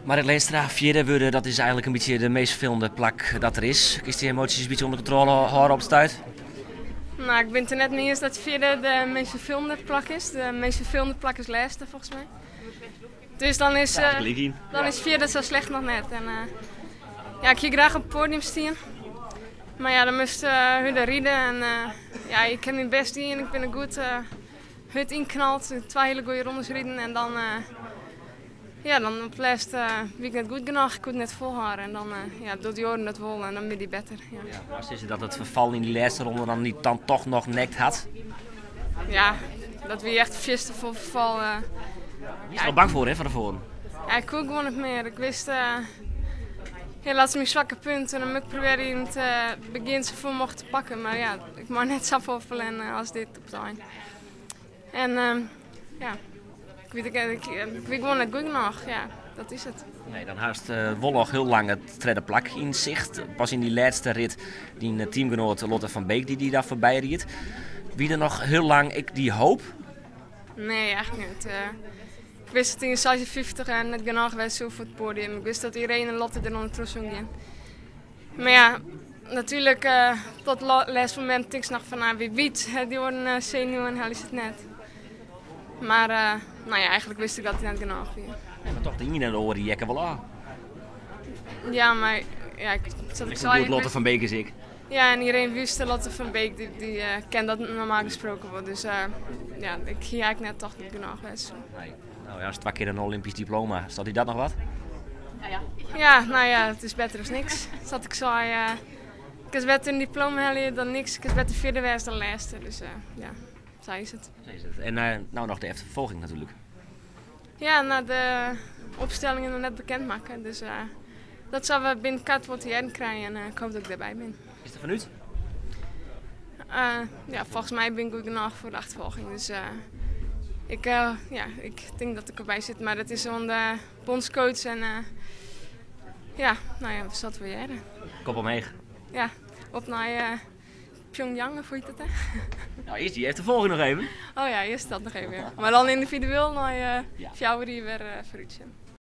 Marrit Leenstra, fjirde wurde, dat is eigenlik in bytsje de meast ferfelende plak dat der is. Kinst dy emoasjes in bytsje ûnder kontrôle hâlde op it stuit? Nou, ik bin it der net mei iens dat fjirde de meast ferfelende plak is. De meast ferfelende plak is lêste, folgens my. Dus dan is, dan is fjirde sa slecht noch net. En, ja, ik hie graach op it poadium stien. Mar ja, dan moast hurder ride. En ja, ik ha myn bêst dien. Ik bin der goed hurd ynknald. Twa hiele goede rondes riden. En dan, ja, dan op it lêst wie ik net goed genôch. Ik koe it net folhâlde. En dan ja, docht Jorien dat wol en dan bin dy better. Ja. Ja, mar sizze dat it ferfal yn dy lêste ronde dan dy dan toch noch nekt hat? Ja, dat wie echt fierste folle ferfal. Wiest der al bang foar, hè, fan tefoaren? Ja, ik koe gewoan net mear. Ik wist, ja, dat is myn swakke punt. En dan moat ik probearje yn it begjin safolle mooglik te pakken. Mar ja, ik mei net safolle ferlern as dit op it ein. En ja, ik wit, ik, ik wie gewoan net goed genôch. Ja, dat is it. Nee, dan hast wol noch hiel lang it tredde plak yn sicht. Pas yn dy lêste rit dyn teamgenoat Lotte van Beek dy't dy daar foarby ried. Wie der noch hiel lang ek dy hoop? Nee, eigentlik net. Ik wist dat yn 56 en net genôch wêze soe foar it poadium. Ik wist dat Irene en Lotte der noch troch soene gean. Mar ja, natuerlik tot it lêste momint tinkst noch fan, nou, wie wyt, dy oaren senuwen helje se it net. Mar nou ja, eigentlik wist ik dat it net genôch wie. Nee, mar toch de iene en de oare heakke wol ôf. Ja, mar ja, ik, sa't ik sei, Goed, Lotte van Beek is ek. Ja, en Ireen Wüst en Lotte van Beek, dy ken dat normaal gesproken wol. Dus ja, ik hie eigentlik net tocht dat it genôch wêze soe. Nee. Nou ja, twa kear in Olympysk diploma. Is dat dy dat noch wat? Ja, nou ja, it is better as niks. Sa't ik sei, kinst better in diploma helje dan niks. Kinst better fjirde wêze dan lêste. Dus ja, sa is it. Sa is it. En no noch de efterfolging natuerlik. Ja, nou, de opstellingen noch net bekend makke. Dus dat sille we binnenkort wol te hearren krije en ik hoop dat ik dêrby bin. Is der fanút? Ja, folgens my bin ik goed genôch foar de achterfolging. Dus ik, ja, ik tink dat ik derby sit. Mar dat is oan de bûnscoach en ja, nou ja, we sille it wol hearre. Kop omheech. Ja, op nei Pyongyang, of hoe hjit it, hè? Nou, earst dy efterfolging noch even. Oh ja, earst dat noch even, ja. Mar dan yndividueel nei fjouwer jier wer foarút sjen.